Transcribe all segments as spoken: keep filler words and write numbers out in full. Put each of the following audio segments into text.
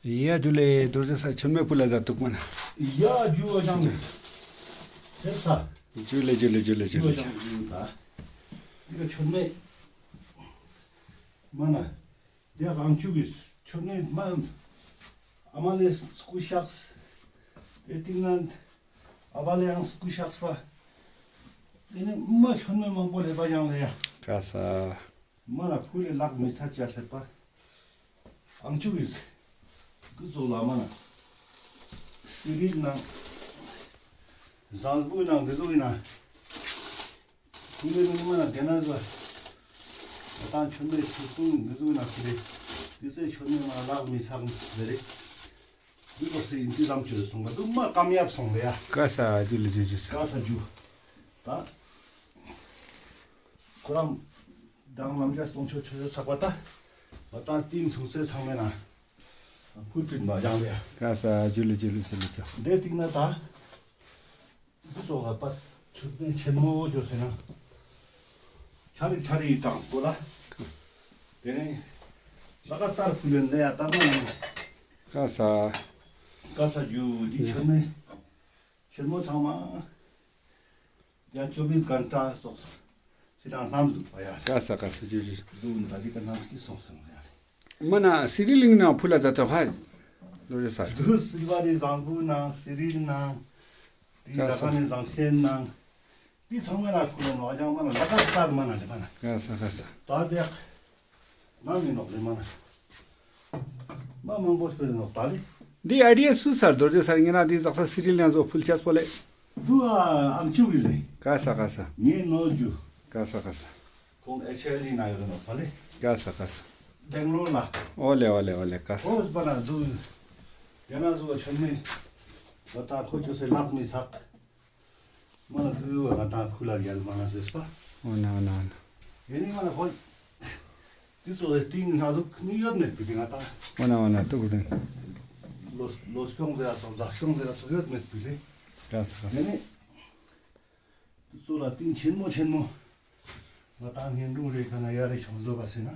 ཡ་ཇུ་ལེ། རྡོ་རྗེ་ས་མཆོད་མེ་ཕུལ་ལ་ཛ་འདུག་མ་ན། ཡ་ཇུ་བ་ཅང་མེ། ཟེར་ས། ཇུ་ལེ་ཇུ་ལེ་ཇུ་ལེ་ཇུ་ལེ། ཇུ་བ་ཅང་མེ་ད། འདི་ག་མཆོད་མེ། མ་ན། འདི་རང་ཆུ་གི་མཆོད་མེ་མ། ཨ་མ་ལེ་སྐུ་གཤེགས། དེ་སྟེང་ན་ཨ་བ་ལེ་ཡང་སྐུ་གཤེགས་པ། དེ་ནི་མ་མཆོད་མེ་མང་པོ་ལེ་པ་ཡང་ལེ་ཡ། ཀ་ས། མ་ལ་ཕུ་ལེ་ལག་མི་ཚ་ཅ་ལེ་པ། ཨང་ཆུ་གི་སྐུ་ཚོགས་ལ་མ་ན། སི་རིལ་ནང་། བཟང་པོའི་ནང་འདི་ཚོ་ཡིན་ན། ཁུ་ལེ་ནི་མ་ན་དེ་ན་ཚོ། ད་མཆོད་མེ་ཆུ་སྲུང་འདི་ཚོ་ཡིན་ན་ཁུ་ལེ། འདི་ཚོའི་མཆོད་མེ་མ་ལག་མི་ཚ་གི་རེད། འདི་ཚོ་སི་ཡིན་འདི་ཙམ་བཅོས་སོང་བ་འདུག་མ་ཀམ་ཡབ་སོང་བ་ཡ། ཀ་ས་ཇུ་ལེ་ཇུ་ཇུ་ཇུ། ཀ་ས་ཇུ། ད། ཁོ་རང་། དང་ལམ་རྒྱ་སྟོང་ཆོས་ཆོས་ཆོས་ཚགས་པ་ད། བ་དང་ཏིང་ཚུགས་ཚེ་ཚང་མེད་ན། ཕུལ་ཕུལ་མ་སྦྱང་བས། ཀ་ས་ཇུ་ལེ་ཇུ་ལེ་ཇུ་ལེ་ཇུ། འདས་ཏིང་ན་ད། འདི་ཚོ་ལ་པ་ཆུ་ནས་ཆེན་མོ་བཅོས་ཟེར་ན། ཆ་རིག་ཆ་རིག་དང་སྐོར་ལ། དེ་ནས། ལ་ཀ་ཏར་ཕུལ་ལེན་ལས་ཡ་ད་མ་ཡིན། ཀ་ས། ཀ་ས་ཇུ་འདི་ཆུ་ནས། ཆེན་མོ་ཚང་མ། རྒྱ་ཅོ་བིས་གན་ཏྲ་སོགས། སི་ཏང་ལྷམ་འདུག་པ་ཡ། ཀ་ས་ཀ་ས་ཇུ་ཇུ། འདུག་ད་འདི་ཀ་ནང་གི་སོང་སོང་ཡ། མ་ན་སི་རི་ལིང་ནང་ཕུ་ལ་ཛ་ཏོ་ཧ། ལོ་རེ་ས། འདུག་སི་བ་རི་བཟང་པོ་ནང་སི་རི་ནང་། དེ་ཀ་ས། ལ་ཁ་ནས་བཟང་ཤེས་ནང་། དེ་ཚང་མ་ལ་ཁུ་ལ་ནོ་ཨ་ཅང་མ་ན་ལ་ཀ་ཏར་མ་ན་ལེ་མ་ན། ཀ་ས་ཀ་ས། ད་དེ། ང་མི་ནོག་ལེ་མ་ན། མ་མང་པོ་སྤེལ་ནོག་ད་ལེ། འདི་ཨ་ཌི་ཡ་སུ་སར་རྡོ་རྗེ་སར་ངེ་ན་འདི་ཟག་ས་སི་རི་ལེན་ཟོ་ཕུལ་ཆས་པོ་ལེ། འདུག་ཨ་ཨམ་ཆུ་གི་ལེ། ཀ་ས་ཀ་ས། ངའི་ནོ་རྒྱུ། ཀ་ས་ཀ་ས། ཁོང་ཨེ་ཆེ་ལི་ན་ཡོད་ནོག་ད་ལེ། ཀ་ས་ཀ་ས། སྦེང་ལོར་ལ། ཨོ་ལེ་ཨོ་ལེ་ཨོ་ལེ་ཀ་ས། ཨོ་སི་པ་ན་འདུག་ཡ་ན་ཟོ་ཆོད་མེ། ད་ད་ཁོ་ཆོ་སེ་ལག་མི་ཚག་མ་ན་ཏུ་ཡོ་ང་ཏང་ཁུ་ལ་རྒྱལ་མ་ན་ཟེར་སྤ། འོ་ན་འོ་ན་འོ་ན། ཡེ་ནི་མ་ན་ཧོ། དེ་ཚོ་ལས་ཏིང་ང་ཚོ་ནི་ཡོད་མེད་པི་ཏི་ང་ཏང་། འོ་ན་འོ་ན་ཏུ་གུ་ཏིང་། ལོ་ལོ་སྐྱོང་ཟེར་ཡ་ཚོ་འཛག་སྐྱོང་ཟེར་ཡ་ཚོ་ཡོད་མེད་པི་ལེ། ར་ས་ར་ས། ཡེ་ནི། དེ་ཚོ་ལ་ཏིང་ཆེན་མོ་ཆེན་མོ། ང་ཏང་ངན་སྒྲུང་རེ་ཁ་ན་ཡ་རེ་ཤོང་བཟོ་བ་ཟེར་ན།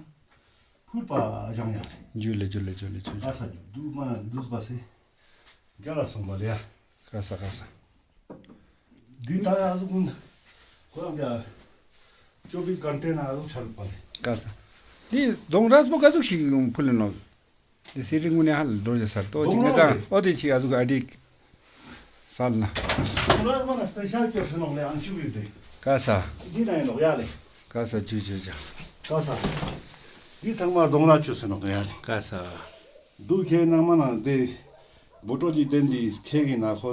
ཕུར་པ་སྦྱང་ཡ་ཟེར། འཇུ་ལེ་འཇུ་ལེ་འཇུ་ལེ་འཇུ་ལེ། ཨ་ས་འཇུ་དུ་མ་ན་འདུས་པ་ཟེར། རྒྱ་ལ་སོང་བ་ལེ་ཡ། ཀ་ས་ཀ་ས། འདི་ད་ཡ་ཟུག་གུན། ཁོ་རང་ག་ཅོ་བིས་གན་ཏེ་ན་ཟུག་ཆ་ལུག་པ་ལེ། ཀ་ས། འདི་གདོང་རས་པོ་ག་ཟུག་ཞིག་ཕུལ་ནོ། འདི་སི་རི་དངོས་གནས་ཧ་ལ་རྡོ་རྗེ་སར་ཏོ་ཅིག་ནས་ཀྲང་ཨོ་དེ་ཅིག་ཨ་ཟུག་ཨ་ཌིག་སལ་ན། གདོང་རས་པོ་ན་སྤེ་ཤལ་ཅོ་སེ་ནོག་ལེ་ཨང་ཆུ་བི་དེ། ཀ་ས། འདི་ན་ཡིན་ནོག་ཡ་ལེ། ཀ་ས་ཅུ་ཅུ་ཅ། ཀ་ས། འདི་ཚང་མ་གདོང་རས་ཅོ་སེ་ནོག་ཡ་ལེ། ཀ་ས། འདུག་ཁྱེད་ནང་མ་ནང་དེ། བུ་ཀྲོ་ཅིག་བསྟན་དེ་ཁྱེད་ཀྱི་ན་ཁོ།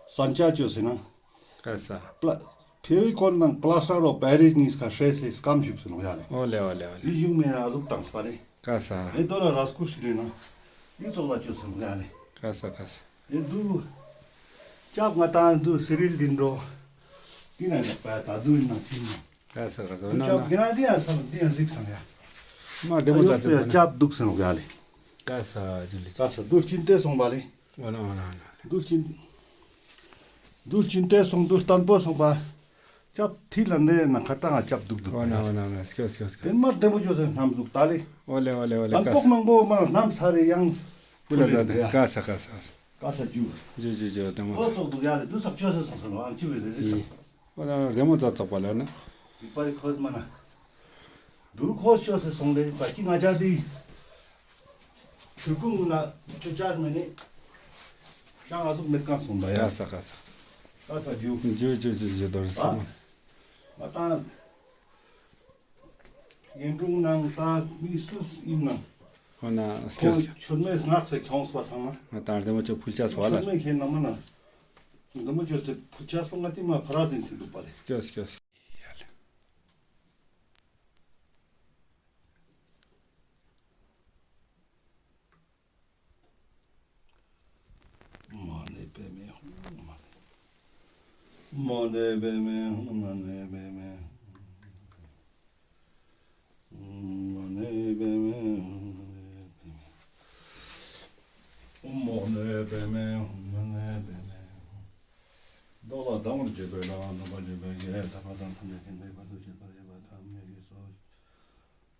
སན་ཆ་ཅོ་ཟེར་ན། ཀ་ས། པླ། ཕེ་བི་ཀོལ་ནང་པླ་སྟར་ཨོ་པེ་རིས་གཉིས་ཀ་ཧྲེ་སེ་སྐམ་བཞུགས་ཟེར་ནོ་ཡ་ལེ། ཨོ་ལེ་ཨོ་ལེ་ཨོ་ལེ། དེ་བཞུགས་མེད་ཨ་ཟུག་བཏང་སྤ་རེ། ཀ་ས། ཨེ་དོ་ལ་ར་སྐུ་ཞིག་རེད་ན། ཡིག་ཚོགས་ལ་ཅོ་ཟེར་ནོ་ཡ་ལེ། ཀ་ས་ཀ་ས། ཨེ་འདུག་ཅབ་ང་ཏང་འདུག་སི་རིལ་འདི་འགྲོ། འདི་ན་ཡོད་པ་ད་འདུག་ཡིན་ན་ཅི་ཡིན་ན། ཀ་ས་ཀ་ས། འོ་ན་ཅབ་ན། གི་ན་འདི་ཡང་ས་འདི་ཡང་གཟིགས་སང་ཡ། མ་བདེ་མོ་ད་ཨ་ཡོ་དེ་ཡ་ཅབ་འདུག་ཟེར་ནོ་ཡ་ལེ། ཀ་ས་ཇུ་ལེ། ཀ་ས་འདུག་ཅིན་ཏེ་སོང་བ་ལེ། འོ་ན་འོ་ན་འོ་ན། འདུག་ཅིན། འདུག་ཅིན་ཏེ་སོང་འདུག་བརྟན་པོ་སོང་བ། ཅབ་ཐི་ལ་འདི་ན་ཁ་ཏང་ང་ཅབ་འདུག་འདུག་འོ་ན་འོ་ན་འོ་ན་སྐྱོ་སྐྱོ་སྐྱོ། དེ་མར་བདེ་མོ་ཅོ་ཟེར་སྣམ་ཟུག་ད་ལེ། འོ་ལེ་འོ་ལེ་འོ་ལེ། ལམ་ཀ་ས། ཀོག་མང་པོ་མར་སྣམ་ས་རེ་ཡང་། ཕུ་ལ་ཟ་དེ་ཀ་ས་ཀ་ས། ཀ་ས་ཇུ། ཇུ་ཇུ་ཇུ་དེ་མོ་ཨོ་ཚོགས་འདུག་ཡ་ལེ་དུ་ས་ཅོ་ཟེར་སོང་སོང་ཨང་ཅི་བས་ཟེར་ཟེར་སོང་། ཨོ་ད་རེ་མོ་ཛ་ཙོག་པ་ལ་ན། དེ་པར་ཁོས་མ་ན། དུར་ཁོས་ཅོ་ཟེར་སོང་ལེ་པ་ཀི་ང་ཅག་དེ། ཆུ་ཀུང་ན་ཆུ་ཅག་མེ་ནི། ཤང་ཨ་ཟུག་མེད་ཀང་སོང་ད་ཡ། ཀ་ས་ཀ་ས། ཀ་ས་ཇུ། ཇུ་ཇུ་ཇུ་ཇུ་དོར་ཨ། སོང་། ང་ཏང་། ཡིན་དྲུང་ནང་ད་མི་སུ་ཡིན་ནང་། ཧོ་ན་སྐྱོ་ཁོང་སྐྱོ། མཆོད་མེ་སྔགས་སེ་ཁྱོངས་པ་ཚང་མ། ང་ད་འདི་མོ་ཅོ་ཕུལ་ཆས་པ་ལ། མཆོད་མེ་ཁྱེད་ནང་མ་ན། འདི་མོ་ཅོ་སེ་ཕུལ་ཆས་པ་ང་དེ་མ་ཕ་ར་དེ་འཐུས་འདུག་པ་ལེ། སྐྱོ་སྐྱོ་སྐྱོ། ཡ་ལེ། མ་ཎི་པདྨེ་ཧཱུྃ། མ་ཎི་པདྨེ་ཧཱུྃ། མ་ཎི་པདྨེ་ཧཱུྃ། མ་ཎི་པདྨེ་ཧཱུྃ། མ་ཎི་པདྨེ་ཧཱུྃ། མ་ཎི་པདྨེ་ཧཱུྃ། མ་ཎི་པདྨེ་ཧཱུྃ། བདག་ལ་སྡང་བར་བྱེད་པའི་ལས། འདོད་པ་བྱེད་པའི་ལས། ཐར་པ་དང་ཐམས་ཅད་མཁྱེན་པའི་ཕ་རོལ་ཏུ་ཕྱིན་པ་ཡོད་པར་ཐལ། མི་དགེ་སོགས།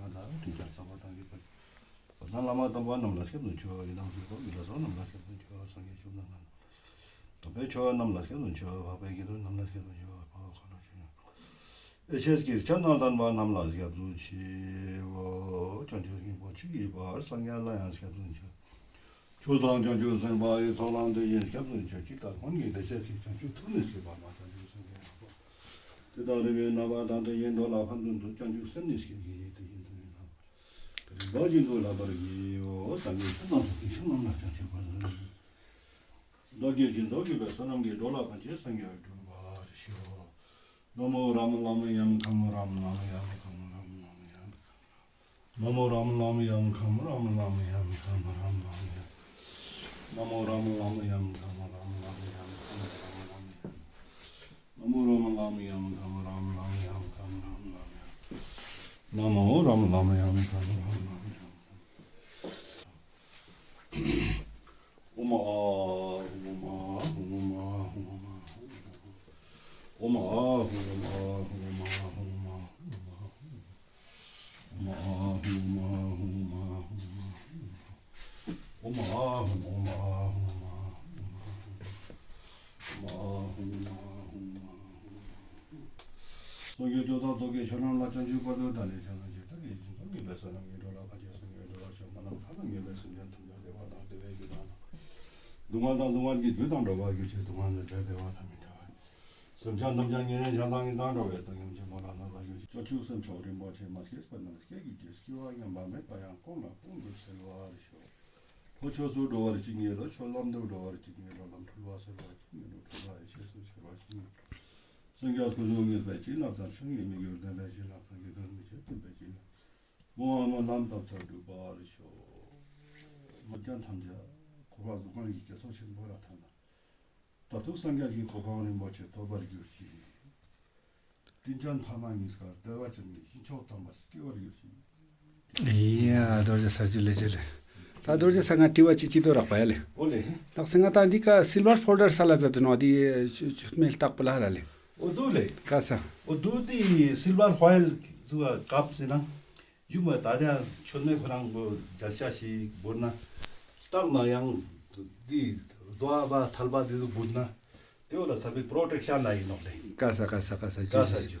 ང་དང་དྲིན་ཅན་བསམ་པ་དང་བཅས་པ། བླ་ན་བླ་མ་དམ་པ་རྣམས་ལ་སྐྱབས་སུ་མཆིའོ། ཡི་དམ་དཀོན་མཆོག་གི་ལ་སོགས་རྣམས་ལ་སྐྱབས་སུ་མཆིའོ། སངས་རྒྱས་ཆོས་རྣམས་ལ། དམ་པའི་ཆོས་རྣམས་ལ་སྐྱབས་སུ་མཆིའོ། འཕགས་པའི་དགེ་འདུན་རྣམས་ལ་སྐྱབས་སུ་མཆིའོ། འཕགས་པ་ཁོ་ན་ཆོས་ཉན། ཨེ་ཤེས་ཀྱི་སྤྱན་དང་ལྡན་པ་རྣམས་ལ་སྐྱབས་སུ་མཆིའོ། བྱང་ཆུབ་སྙིང་པོ་མཆིས་པའི་བར་སངས་རྒྱས་ལ་ཡང་སྐྱབས་སུ་མཆིའོ། ཆོས་དང་བྱང་ཆུབ་སེམས་དཔའ་ཡི་ཚོགས་ལ་དེ་བཞིན་སྐྱབས་སུ་མཆིའོ། ཇི་ལྟར་སྔོན་གྱི་བདེ་གཤེགས་ཀྱིས་བྱང་ཆུབ་ཐུགས་ནི་བསྐྱེད་པ་མ་ཐག་ཆོས་སེམས་དཔའི་རྣམ་པ། དེ་དག་རིམ་པས་བསྔགས་པ་དང་དེ་བཞིན་འགྲོ་ལ་ཕན་དོན་དུ་བྱང་ཆུབ་སེམས་ནི་བསྐྱེད་ཀྱི་ཡིད་དེ་བཞིན་དུ་ཡིན་ནོ། རིམ་པ་བཞིན་དུ་བསླབ་པར་བགྱིའོ། སངས་རྒྱས་ཆོས་དང་ཚོགས་ཀྱི་མཆོག་རྣམས་ལ་བྱང་ཆུབ་བར་དུ། བདག་གིས་སྦྱིན་སོགས་བགྱིས་པའི་བསོད་ནམས་ཀྱིས། འགྲོ་ལ་ཕན་ཕྱིར་སངས་རྒྱས་འགྲུབ་པར་ཤོག། ན་མོ་རཱ་མ་ན་མ་ཡཱ་མ་ཁཱ་མ་རཱ་མ་ན་མ་ཡཱ་མ་ཁཱ་མ་རཱ་མ་ན་མ་ཡཱ་མ། ན་མོ་རཱ་མ་ན་མ་ཡཱ་མ་ཁཱ་མ་རཱ་མ་ན་མ་ཡཱ་མ་ཁཱ་མ་རཱ་མ་ན་མ་ཡཱ་མ། ན་མོ་རཱ་མ་ན་མ་ཡཱ་མ་ཁཱ་མ་རཱ་མ་ན་མ་ཡཱ་མ་ཁཱ་མ་རཱ་མ་ན་མ་ཡཱ་མ། ན་མོ་རཱ་མ་ན་མ་ཡཱ་མ་ཁཱ་མ་རཱ་མ་ན་མ་ཡཱ་མ་ཁཱ་མ་རཱ་མ་ན་མ་ཡཱ་མ། ན་མོ་རཱ་མ་ན་མ་ཡཱ་མ་ཁཱ་མ་རཱ་མ་ན་མ་ཡཱ་མ་ཁཱ་མ། ཨོཾ་ཨཱཿཧཱུྃ་ཨཱཿཧཱུྃ་ཨཱཿཧཱུྃ་ཨཱཿཧཱུྃ། ཨོཾ་ཨཱཿཧཱུྃ་ཨཱཿཧཱུྃ་ཨཱཿཧཱུྃ་ཨཱཿཧཱུྃ། ཨོཾ་ཨཱཿཧཱུྃ་ཨཱཿཧཱུྃ་ཨཱཿཧཱུྃ། ཨོཾ་ཨཱཿཧཱུྃ་ཨཱཿཧཱུྃ་ཨཱཿཧཱུྃ། ཨོཾ་ཨཱཿཧཱུྃ་ཨཱཿཧཱུྃ་ཨཱཿཧཱུྃ། སངས་རྒྱས་ཆོས་དང་ཚོགས་ཀྱི་མཆོག་རྣམས་ལ། བྱང་ཆུབ་བར་དུ་བདག་ནི་སྐྱབས་སུ་མཆི། བདག་གིས་སྦྱིན་སོགས་བགྱིས་པའི་བསོད་ནམས་ཀྱིས། འགྲོ་ལ་ཕན་ཕྱིར་སངས་རྒྱས་འགྲུབ་པར་ཤོག། མ་ནམ་མཁའ་དང་མཉམ་པའི་སེམས་ཅན་ཐམས་ཅད་བདེ་བ་དང་བདེ་བའི་རྒྱུ་དང་། སྡུག་བསྔལ་དང་སྡུག་བསྔལ་གྱི་རྒྱུ་དང་བྲལ་བར་གྱུར་ཅིག། སྡུག་བསྔལ་ལས་འབྲལ་བདེ་བ་དང་མི་འབྲལ་བར། སེམས་ཅན་ཐམས་ཅད་ཉེ་རིང་གཞན་དང་ཉེ་དང་འགྲོ་བའི་དོན་ཉམས་ཆེན་པོ་ལ་སློབ་པར་གྱུར་ཅིག། བྱང་ཆུབ་སེམས་མཆོག་རིན་པོ་ཆེ། མ་སྐྱེས་པ་རྣམས་སྐྱེ་གྱུར་ཅིག། སྐྱེ་བ་ཉམས་པ་མེད་པ་ཡང་། གོང་ན་གོང་དུ་འཕེལ་བར་ཤོག། ལྷོ་ཕྱོགས་སུ་འགྲོ་བར་བྱེད་མཁན་རེད། ཆོས་ལམ་དུ་འགྲོ་བར་བྱེད་མཁན་རེད། ལམ་འཁྲུལ་བ་སེལ་བར་བྱེད་མཁན་རེད། འཁྲུལ་བ་ཡེ་ཤེས་སུ་འཆར་བར་བྱེད་མཁན་རེད། སངས་རྒྱས་སྐུ་གཟུགས་བརྙེས་པའི་བྱིན་རླབས་དང་། ཆོས་དབྱིངས་མི་འགྱུར་ལྡན་པའི་བྱིན་རླབས་དང་། དགེ་འདུན་མི་ཕྱེད་མཐུན་པའི་བྱིན་རླབས། བུམ་པ་ལམ་བཏབ་ཚར་འགྲུབ་པར་ཤོག། སེམས་ཅན་ཐམས་ཅད་འཁོར་བ་སྡུག་བསྔལ་གྱི་རྒྱ་མཚོ་ཆེན་པོ་ལས་ཐར་ནས། མཐར་ཐུག་སངས་རྒྱས་ཀྱི་གོ་འཕང་རིན་པོ་ཆེ་ཐོབ་པར་གྱུར་ཅིག། དྲིན་ཅན་ཕ་མ་གཉིས་ཀར་བདེ་བ་ཅན་གྱི་ཞིང་མཆོག་དམ་པ་སྐྱེ་བར་གྱུར་ཅིག། ཡ། རྡོ་རྗེ་ས་ཇུ་ལེ་ཇུ་ལེ། ད་རྡོ་རྗེ་ས་ང་དྲི་བ་ཅིག་ཅིག་ཏུ་རག་པ་ཡ་ལེ། ཨོ་ལེ། ད་སེ་ང་ད་འདི་ཀ་སིལ་བར་ཕོལ་ཌར་ས་ལ་ཛ་དུ་ནོ་འདི་མཆོད་མེ་ལྟག་པ་ལ་ཧ་ལ་ལེ། ཨོ་དུ་ལེ། ཀ་ས། ཨོ་དུ་དི་སིལ་བར་ཧོ་ཡལ་ཟུ་བ་ཀབ་ཟེར་ན། ཡུམ་ད་རེ་མཆོད་མེ་ཁོ་རང་གོ་རྒྱལ་ཤ་ཞིག་བོར་ན། སྟག་ན་ཡང་དི་རྡོ་བ་ཐལ་བ་དི་ཟུ་བོར་ན། དེ་བོ་ལ་ཚ་བའི་པྲོ་ཊེག་ཤན་ལ་ཡིན་ནོག་ལེ། ཀ་ས་ཀ་ས་ཀ་ས་ཇུ་ཀ་ས་ཇུ་ཇུ།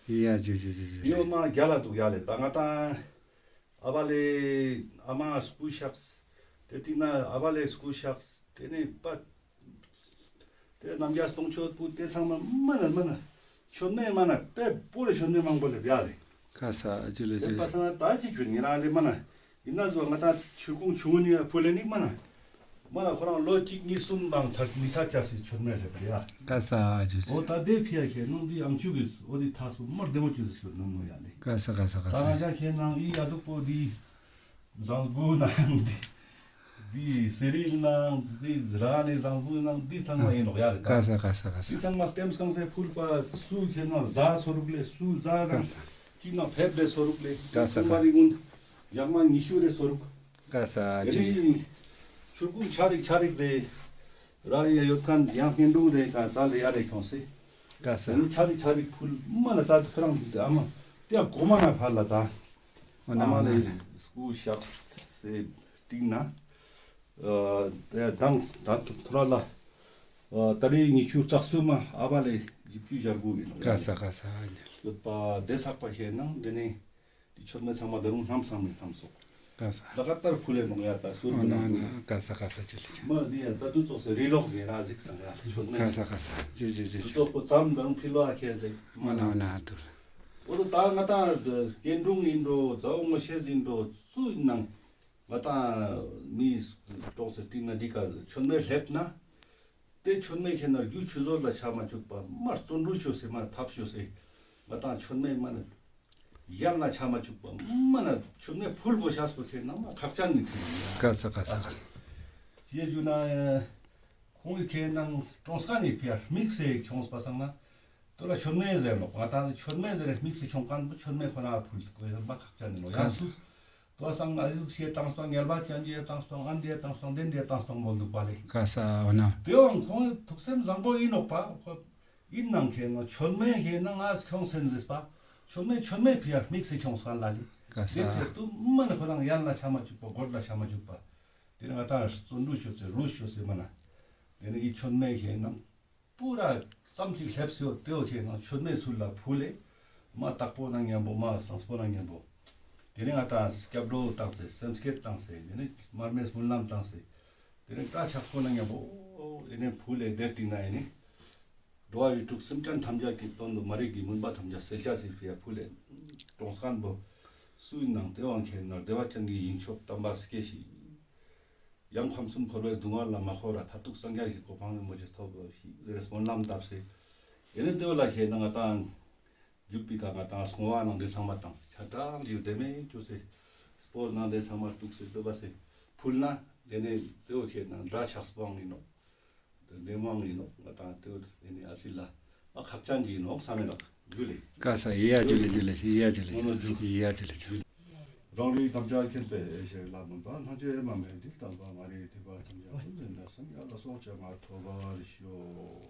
ཡ་ཇུ་ཇུ་ཇུ་ཇུ། དེ་བོ་མ་རྒྱ་ལ་འདུག་ཡ་ལེ། ད་ང་ད་ཨ་བ་ལེ་ཨ་མ་སྐུ་གཤེགས། དེ་ཏིག་ན་ཨ་བ་ལེ་སྐུ་གཤེགས། དེ་ནས་པ། དེ་རྣམ་རྒྱལ་སྟོང་མཆོད་པུ་དེ་ཚང་མ་མ་ན་མ་ན། མཆོད་མེ་མ་ན་དཔེ་པོ་རེ་མཆོད་མེ་མང་པོ་ལེ་བྱ་རེ། ཀ་ས་ཨ་ཇུ་ལེ་དེ་ཇུ་པ་ས་ན་ད་ཅི་ཁྱོད་ཉེ་རང་ལེ་མ་ན། ཡིན་ན་བཟོ་ང་ད་ཆུ་ཁུང་ཆུང་ངུ་ནི་ཕུ་ལེ་ནིག་མ་ན། མ་ན་ཁོ་རང་ལོ་གཅིག་གཉིས་གསུམ་མང་ཚར་མི་ཚར་ཆ་སི་མཆོད་མེ་ལེ་བ་ཡ། ཀ་ས་ཨ་ཇུ་ཇུ། འོ་ད་དེ་ཕི་ཡ་ཁྱེད་ནང་དེ་ཨང་ཆུ་གི་འོ་དེ་ཐག་སུ་མར་བདེ་མོ་ཆུ་སི་ཁྱོད་ནང་ནོ་ཡ་ལེ། ཀ་ས་ཀ་ས་ཀ་ད་ང་ས། ཅག་ཁྱེད་ནང་ཨི་ཡ་དུ་པོ་དེ། ཟངས་བུ་ནང་འདི། འདི་ཟེ་རིལ་ནང་འདི་ར་ནི་ཟངས་བུ་ནང་འདི་ཚང་མ་ཡིན་ནོག་ཡ་རེད་ད། ཀ་ས་ཀ་ས་ཀ་ས། འདི་ཚང་མ་སྟེམས་གང་སའི་ཕུལ་པ་སུ་ཁྱེད་ནང་ཟ་སོ་རུག་ལེ་སུ་ཟ་ཀ་ནང་ས། གཅིག་ནང་ཕེབས་ལེ་སོ་རུག་ལེ་ཀ་ས་ཚང་མ་རིག་གུན་ཡག་མ་ཉི་ཤུ་རེ་སོ་རུག་ཀ་ས་ཨ་ཅེ། ཆུར་ཀུན་ཆ་རིག་ཆ་རིག་རེ་ར་ཡ་ཡོད་ཁན་ཡང་སྙན་སྒྲུང་རེ་ཀ་ས་ལེ་ཡ་རེ་ཁྱོང་སེ། ཀ་ས། ཆ་རིག་ཆ་རིག་ཕུལ་མ་ལ་ད་ཁོ་རང་ཨ་མ་དེ་ཡ་གོ་མ་ན་ཕར་ལ་ད། ཨོ་ན་ཨ་མ་ཨོ་ན་ལེ་ཨོ་ན། སྐུ་གཤེགས་སེ་སྟིང་ན། ཨ་དེ་དང་ད་ཐོ་ར་ལ། ཨ་ད་རེས་ཉི་ཤུ་རྩ་གསུམ་མ་ཨ་བ་ལེ་བཞི་བཅུ་ཞེ་དགུ་ཡིན་ནོ། ཀ་ས་ཀ་ས་ཨ་ཉལ། ཡོད་པ་དེ་ཚགས་པ་ཤེས་ནང་དེ་ནས་དེ་མཆོད་མེ་ཚང་མ་ད་རུང་ལྷམ་སང་མི་ལྷམ་སོགས། ཀ་ས། ལ་ཀ་ཏར་ཕུལ་ལེ་ནོ་ཡ་ད་སུར་ཨོ་མི་ན་ནང་ནོ། ཀ་ས་ཀ་ས་ཅི་ལེ་ཅི། མ་དེ་ཡ་ད་དུ་ཙོགས་སེ་རི་ལོག་ཡེ་ར་གཟིགས་སང་ཡ་མཆོད་མེ། ཀ་ས་ཀ་ས་ཅི་ཅི་ཅི་དུ་ཅི། ཙོགས་པོ་ཙམ་ད་རུང་ཕི་ལོ་ཨ་ཁེ་ཟེ། ཨོ་ན་ཨོ་ན་ཨ་ཏུ། འོ་ད་ང་ད་སྐྱེ་འགྲོ་ཡིན་འགྲོ་ཛའོ་ངོ་ཤེས་ཡིན་འགྲོ་སུ་ཡིན་ནང་། ང་དང་མིས་གྲོགས་སུ་བཏིང་ན་འདི་ག་མཆོད་མེ་སླེབས་ན། དེ་མཆོད་མེ་ཁྱེར་ན་རྒྱུ་ཆུད་ཟོས་ལ་ཆ་མ་བཅུག་པ་མར་བརྩོན་འགྲུས་ཆོས་སེ་མར་ཐབས་ཆོས་སེ། ང་དང་མཆོད་མེ་མ་ན་ཡར་ལ་ཆ་མ་བཅུག་པ་མ་ན་མཆོད་མེ་ཕུལ་བོ་ཤ་སོ་ཁྱེར་ན་མ་ཁག་ཅན་ནི་ཁྱེར་ན། ག་ས་ག་ས་ག། ཡེ་རྒྱུ་ན་ཁོང་གི་ཁྱེར་ན་གྲོང་སྐད་ནས་ཕྱིར་དམིགས་སེ་ཁྱོངས་པ་སང་ན། དོ་ལ་མཆོད་མེ་ཟེར་ལོ། ང་དང་མཆོད་མེ་ཟེར་དམིགས་སེ་ཁྱོང་མཁན་པོ་མཆོད་མེ་ཁོ་ན་ཕུལ་དགོས་ཟེར་མ་ཁག་ཅན་ནི་ལོ། ཡང་སུ། དོ་སང་ང་ཟིག་ཤེས་བཏང་སྟངས་ངལ་བ་ཅན་གྱི་བཏང་སྟངས་ཨན་དེ་བཏང་སྟངས་དེ་འདི་བཏང་སྟངས་མོལ་འདུག་པ་ལེ། ག་ས་འོ་ན། དེའང་ཁོང་ཐུགས་སེམས་བཟང་པོ་ཡིན་ནོག་པ། ཁོ་ཡིན་ནང་ཁེ་ན་མཆོད་མེ་ཁེ་ན་ང་ཁྱོང་སེམས་ཟེར་པ། མཆོད་མེ་མཆོད་མེ་ཕི་ཡ་དམིགས་སེ་ཁྱོང་སང་ལ་ལེ། ག་ས། དེ་ཕྱིར་དུ་མ་ནི་ཁོ་རང་ཡན་ལ་ཆ་མ་བཅུག་པ་སྒོར་ལ་ཆ་མ་བཅུག་པ། དེ་ནི་ང་ད་བརྩོན་འགྲུས་ཆོས་སེ་རུས་ཆོས་སེ་མ་ན། དེ་ནི་ཡི་མཆོད་མེ་ཁེ་ན། པུ་ར་ཙམ་ཅིག་སླེབས་སོ་དེའོ་ཁྱེད་རང་མཆོད་མེ་ཚུལ་ལ་ཕུལ་ལེ། མ་དག་པོ་ན་མཉམ་པོ་མ་བཟང་པོ་ན་མཉམ་པོ། དེ་རིང་ང་དང་སྐྱབས་འགྲོ་བཏང་སེ་སེམས་བསྐྱེད་བཏང་སེ་དེ་ནི་མར་མེ་སྨོན་ལམ་བཏང་སེ། དེ་རིང་ད་ཆགས་པོ་ན་མཉམ་པོ་ཨེ་ནི་ཕུལ་ལེ་བདེ་སྟེང་ན་ཨེ་ནི། འགྲོ་བ་རིགས་དྲུག་སེམས་ཅན་ཐམས་ཅད་ཀྱི་དོན་དུ་མ་རིག་གི་མུན་པ་ཐམས་ཅད་སེལ་བྱ་སེ་ཕི་ཡ་ཕུལ་ལེ། གྲོང་སྐད་པོ་སུའི་ནང་དེ་བང་ཁྱེད་ན་བདེ་བ་ཅན་གྱི་ཡིན་ཆོག་དམ་པ་སི་ཀེ་ཤི། ཡང་ཁམས་གསུམ་འཁོར་བའི་སྡུག་བསྔལ་ལ་མ་འཁོར་བར་མཐར་ཐུག་སངས་རྒྱས་ཀྱི་གོ་འཕང་རིན་པོ་ཆེ་ཐོབ་རོགས་ཞེས་ཟེར་སྨོན་ལམ་བཏབ་སེ། དེ་ནས་དེ་བ་ལ་ཁྱེད་ན་ང་དང་རྒྱུག་པའི་ཁ་ང་དང་སྔོ་བ་ནང་དེ་ཚང་མ་བཏང་སེ་ཆ་གྲགས་ལ་ཡོད་དེ་མེད་བཅུག་སེ། སྤོ་ནང་དེ་ཚང་མ་བཏུག་སེ་བཏུབ་པ་སེ་ཕུལ་ན། དེ་ནས་དེ་བ་ཁྱེད་ན་འདྲ་ཆགས་སྤང་ཡིན་ནོ། དེ་འདེམས་དབང་ཡིན་ནོ། ང་དང་དེ་བ་དེ་ནས་ཨ་སི་ལ་ཨ་ཁག་ཅན་གྱི་ཡིན་ནོ་བསམ་མེད་ལགས་རྒྱུ་ལེ། ག་ས་ཡ་ཇུ་ལེ་ཇུ་ལེ་ཡ་ཇུ་ལེ་ཇུ་ལེ་ཡ་ཇུ་ལེ་ཇུ། རང་རིགས་ཐམས་ཅད་མཁྱེན་པའི་ཞལ་ལ་མོས་པ། སྣང་བྱེད་མ་མེད་འདི་ལྟ་བ་མ་རིག་ཐེག་པ་ཐམས་ཅད་ཀུན་ནས་འདས་སངས་རྒྱས་ལ་སོགས་བྱ་མ་ཐོབ་པར་ཤོག།